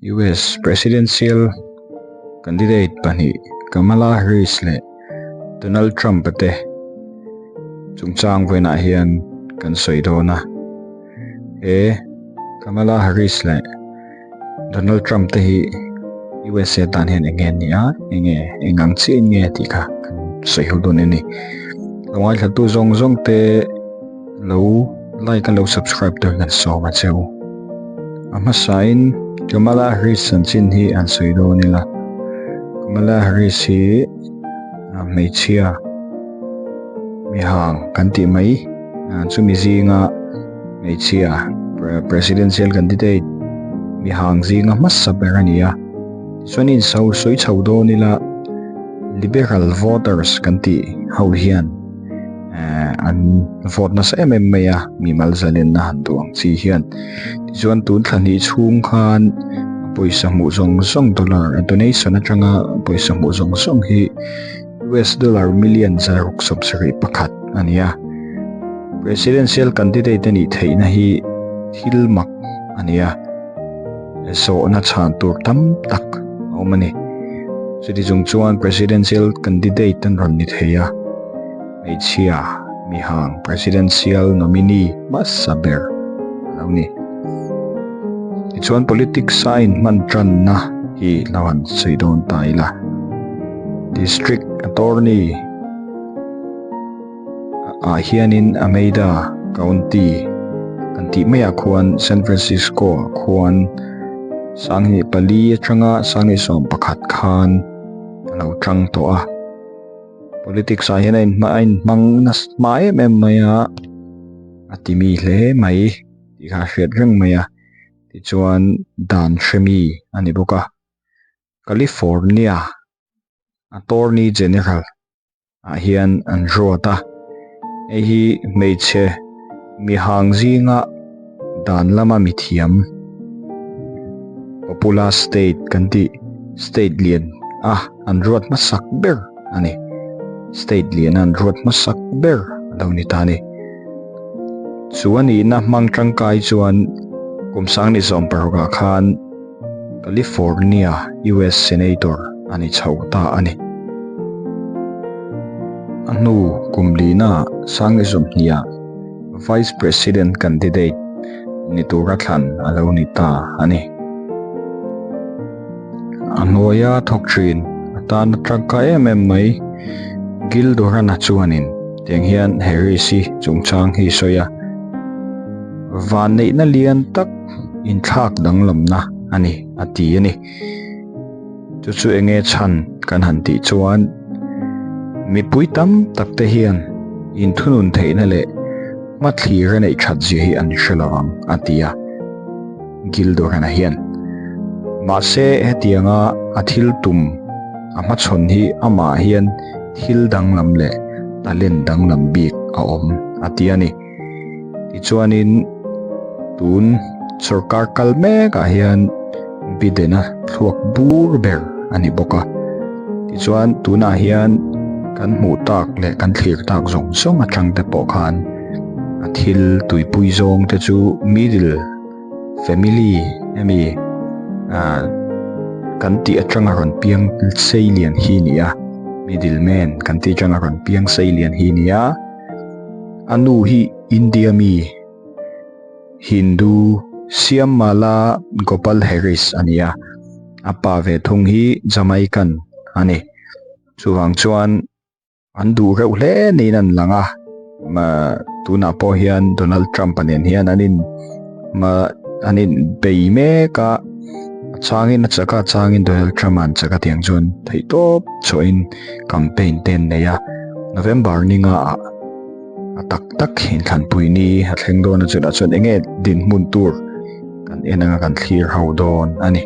US Presidential candidate pahnih Kamala Harris leh Donald Trump-a te chungchang vawiinah hian kan sawi dawn a. He Kamala Harris leh Donald Trump te hi USA tan hian eng nge an nih a, eng nge eng ang chiah in nge tih kha kan sawi ho dawn a ni. Lo ngaithla-tu zawng zawng te Lo like a lo subscribe tur kan sawm a che u. A hmasain Kamala Harris chanchin hi an sawi dawn ila. Kamala Harris hi hmeichhia mihang kan tih mai chumi zinga hmeichhia presidential candidate mihang zinga hmasa ber a ni a. Tichuan in sawi chho dawn ila liberal voters kan tih ho hian. eh an vote nasa em em mai a mimal zalenna han duh ang chi hian tichuan tun thla hnih chhung khan pawisa hmuh zawng zawng dollar a donation atanga pawisa hmuh zawng zawng hi US dollar million zaruk sawmsarih pakhat a ni a presidential candidate a nih theihna hi thil mak a ni a zawhna chhan tur tam tak a awm a ni chuti chung chuan presidential candidate an rawn ni thei a. Hmeichhia mihang presidential nominee hmasa ber a lo ni. Tichuan politics a inhman tanna hi lo han sawi dawn ta ila. District Attorney ah hianin Alameda County kan tih maiah khuan San Francisco ah khuan Sanghnih pali atanga Sanghnih 11 khan a lo tang tawh a. Politics ah hian a inhma a inhmang nasa hma em em mai a a ti mi hle mai tih kha a hriat reng mai a tichuan dan hre mi a ni bawk a California attorney general ah hian an ruat a hei hi hmeichhe mi hang zinga dan lama mithiam populous state kan tih state lian a. An ruat hmasak ber a ni. State lian an ruat hmasak ber a lo ni ta a ni. Chu a nihna hmang tangkai chuan kum sang ni 16 ah khan California US Senator a ni chho ta a ni. A hnu kum lina sang ni 20 ah Vice President candidate ni tura thlan a lo ni ta a ni. A hnuaia thawk thin a tan a tangkai em em mai. Gil Duran-a chuanin tiang hian Harris hi chungchang hi sawi a, Vanneihna lian tak inthlak danglamna a ni a ti a ni. Chu chu enge chhan kan han tih chuan mipui tam tak te hian inthunun theihna leh hmathlir a neih that zia hi an hre lo ang a ti a. Gildoran-a hian. Mahse, hetianga a thil tum a hmachhawn hi amah hian thil danglam leh talent danglam bik a awm a ti a ni. Tichuanin, tun sorkar kal mekah hian Biden-a thluak bur ber a ni bawk a. Tichuan, tunah hian kan hmuh tak leh kan thlir tak zawng zawng atang te pawh khan a thil tuipui zawng te chu middle family hemi ah kan tih atanga rawn piang sei lian hi a ni a middle man kan tih atanga rawn piang sei lian hi a ni a a nu hi India mi Hindu Siammala Gopal Harris a ni a a pa ve thung hi Jamaican a ni chuvang chuan. An duh reuh hle niin an lang a, tunah pawh hian Donald Trump-a nen hian an in an in bei mek a, a changin a chak a, a changin Donald Trump-a an chak a tiang chuan theihtawp chhuahin campaign te an nei a, November ni nga ah a tak tak inthlanpui ni a thleng dawn a chutah chuan eng nge dinhmun tur kan en anga kan thlir ho dawn a ni.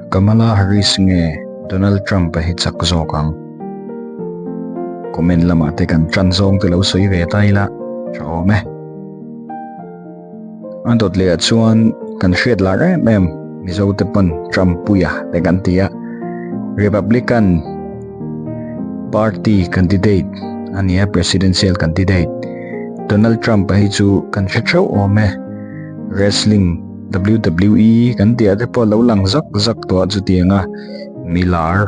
Kamala Harris nge Donald Trump a hi chak zawk ang? Comment lamah te kan tan zawng te lo sawi ve ta ila tha awm e. A dawt leh ah chuan kan hriat lar em em Mizo te pawn Trump puia te kan ti a, Republican Party candidate a ni a, Presidential candidate Donald Trump a hi chu kan hre theuh awm e, wrestling. WWE kan tih ah te pawh a lo lang zak zak tawh a chutianga mi lar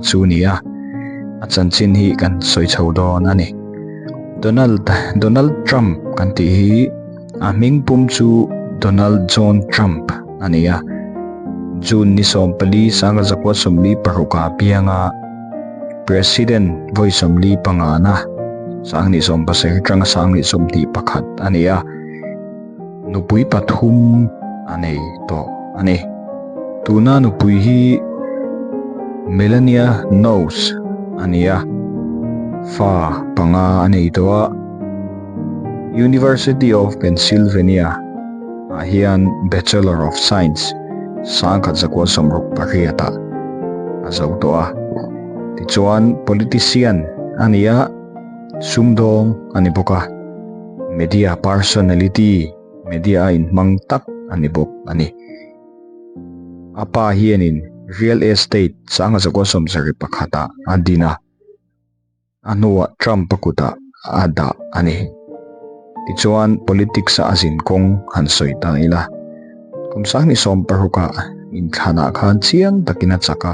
chu a ni a, a chanchin hi kan sawi chho dawn a ni. Donald Donald Trump kan tih hi a hming pum chu Donald John Trump a ni a, June ni 14 1946 ah pianga President vawi 45 na 2017 atanga 2021 a ni a, nupui pathum a nei tawh a ni. Tuna nupui hi Melania Knauss a ni a, fa panga a nei tawh a. University of Pennsylvania ah hian Bachelor of Science 1968 ah a zo tawh a. Tichuan politician a ni a, sumdawng a ni bawk a, media personality, media a inhmang tak a ni bawk a ni. A pa hianin real estate 1971 ah a din a. A hnuah Trump-a kutah a dah a ni. Tichuan, politics-a a zin kawng han sawi ta ila. Kum 2016-ah inthlanah khan chiang takin a chak a.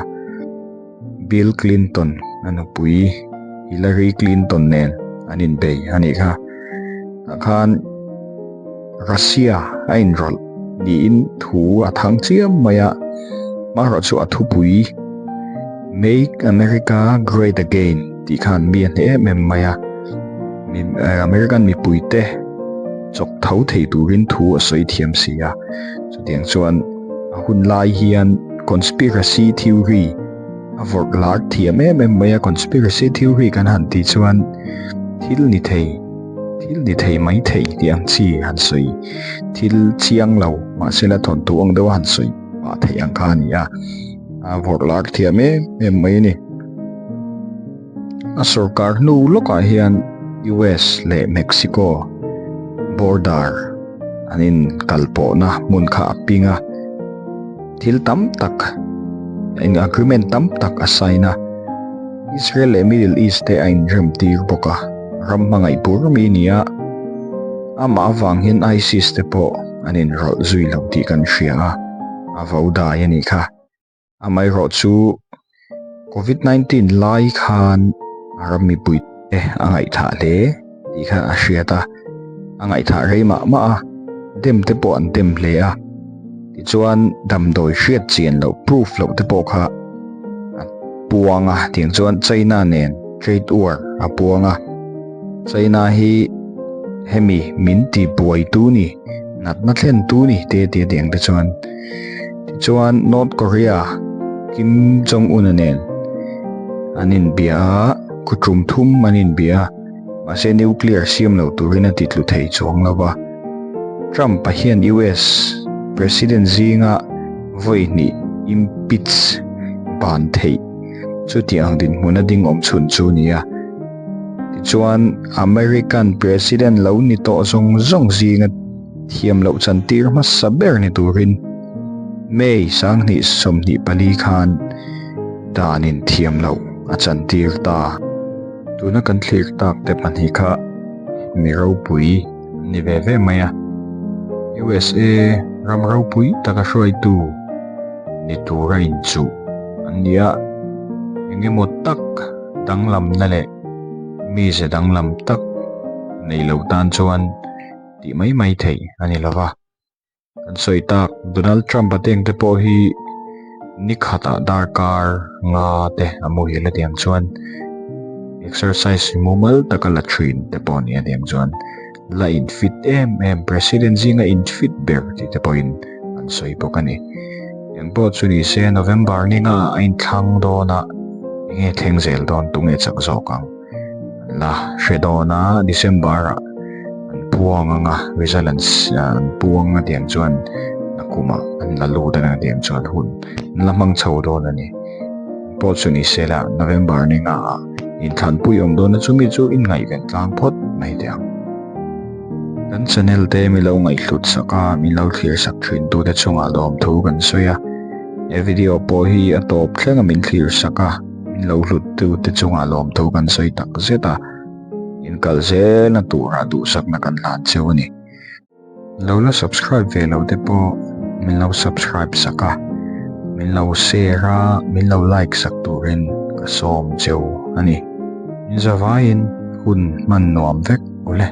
Bill Clinton a nupui Hillary Clinton nen an inbei a nih kha. Tah khan Russia a inrawlh niin thu a thang chiam mai a, hmarawh chu a thupui Make America Great Again tih khan mi a hneh em em mai a, American mipuite chawk tho thei turin thu a sawi thiam si a, chutiang chuan a hun lai hian conspiracy theory a vawrh lar thiam em em mai a, conspiracy theory kan han tih chuan thil ni thei. Thil ni thei mai thei tih ang chi han sawi, thil chiang lo mahse la thawnthu ang deuha han sawi pah theih ang kha a ni a, a vawrh lar thiam em em mai a ni. A sorkar hnu lawkah hian US leh Mexico border an inkalpawhna hmun kha a ping a, thil tam tak eng agreement tam tak a sign a, Israel leh Middle East te a inrem tir bawk a, ram hmangaih bur mi a ni a, amah avang hian ISIS te pawh an inrawlh zui lo tih kan hria a, a vo dai a nih kha. Amaherawh chu Covid 19 lai khan a ram mipui te a ngaihthah hle tih kha a hriat a, a ngaihthah rei mah mah a, dem te pawh an dem hle a, tichuan damdawi hriat chian loh proof loh te pawh kha a puang a, tiang chuan China nen trade war a puang a, China hi hemi min ti buai tu ni, natna thlen tu ni te tia tiang te chuan. Tichuan North Korea Kim Jong Un-a nen an inbia a, khuṭum thum an inbia a, mahse nuclear siam lo turin a titlu thei chuang lo va. Trump-a hian US President zinga vawi hnih impeach ban theih chuti ang dinhmun a ding awm chhun chu a ni a. Tichuan American President lo ni tawh zawng zawng zinga Thiam loh chantir hmasa ber ni turin May 2024 khan danin thiam loh a chantir ta. Tuna kan thlir tak te pahnih kha mi ropui an ni ve ve mai a, USA ram ropui taka hruaitu ni tura inchuh an ni a, engemaw tak danglamna leh mize danglam tak nei lo tan chuan tih mai mai theih a ni lo va. Kan sawi tak Donald Trump-a teng te pawh hi ni khatah darkar nga te a muhil a tiang chuan exercise mumal taka la thin te pawh a ni a tiang chuan la in fit em em president zinga in fit ber tih te pawhin an sawi bawk a ni. Engpawh chu ni se November ni nga a inthlang dawn a enge thleng zel dawn tunge chak zawk ang. La hre dawn a December ah an puang ang a result an an puang a tiang chuan nakumah an la lut a tiang chuan hun an la hmang chho dawn a ni pawh chu ni se la November ni nga ah inthlanpui awm dawn a chumi chu inngaihven tlang phawt mai teh ang. Kan channel te mi lo ngaihhlut sak a min lo thlir sak thin tu te chungah lawmthu kan sawi a he video pawh hi a tawp thleng a min thlir sak a. Min lo hlut tu te chungah lawmthu kan sawi tak zet a, inkal zelna turah duhsakna kan hlan cheu a ni. Lo la subscribe ve lo te pawh. min lo subscribe sak a, min lo share a, min lo like sak turin ka sawm cheu a ni. In zavaiin hun hman nuam vek ule.